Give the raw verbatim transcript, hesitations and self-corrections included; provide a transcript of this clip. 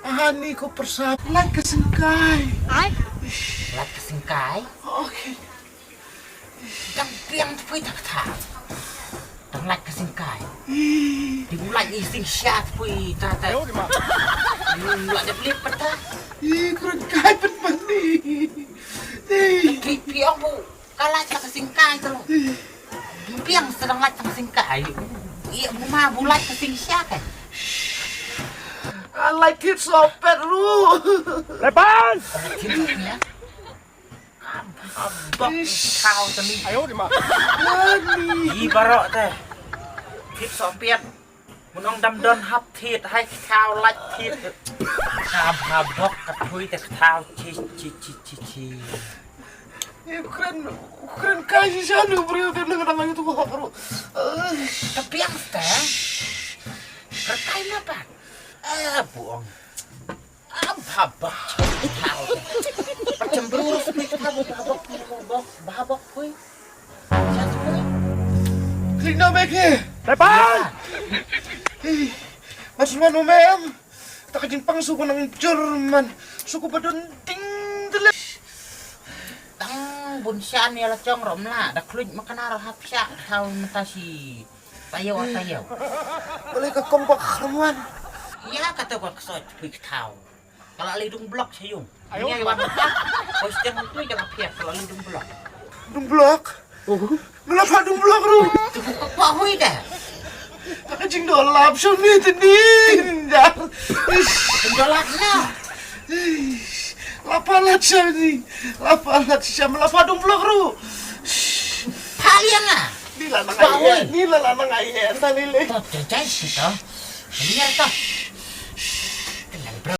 Ani ko pyrsa, lait ka syngkai. Lait ka syngkai? Okay. Dang biang tpui ta kata. Dang lait ka syngkai. Di u lait i syngshia tpui ta ta. Lait da blip pata. Ih, kren kai pynpani. Ih. Pi pi ong bu. Ka lait ka syngkai tu. Biang sedang lait ka syngkai. Ia bu ma bu lait ka syngshia kan. Lait kit sopet ru. Lepas. Abang kau tadi. Ayo di ma. Ni barok teh. Kit sopet. Mun ong dam don hap thied, hai kau lait thied. Hap hap bok ka thui te kau chi chi chi chi chi. Ukraine, Ukraine kai si sanu brio te nang nang itu hok ru. Ka biang te. Ka kai na pa. Eh, buong. Am habak. Pacemburu sepi kita bu habak bu habak bu habak kui. Siapa kui? Klik nama ke? Tepan. Ih, mas man umem. Tak kajing pang suku nang Jerman. Suku badun ding delek. Tang bun shan ya la chong rom la. Da kluj makana ra hap sha. Tau mentasi. Tayo tayo. Boleh ka kong bak khruan. Ya kata bak soj pui tau. Kalau li dung blok sayung. Ini yang wan. Kau setiap mentui jangan piak kalau li dung blok. Dung blok? Mula pa dung blok ru. Tuku kepok hui dah. Taka jing dolap suni tini. Dah. Ish. Dolap na. Ish. Lapa lat suni. Lapa lat siam lapa dung blok ru. Ish. Palian na. Ni la nang ai. Ni la nang ai. Tali le. Tot jajai sito. Liar to.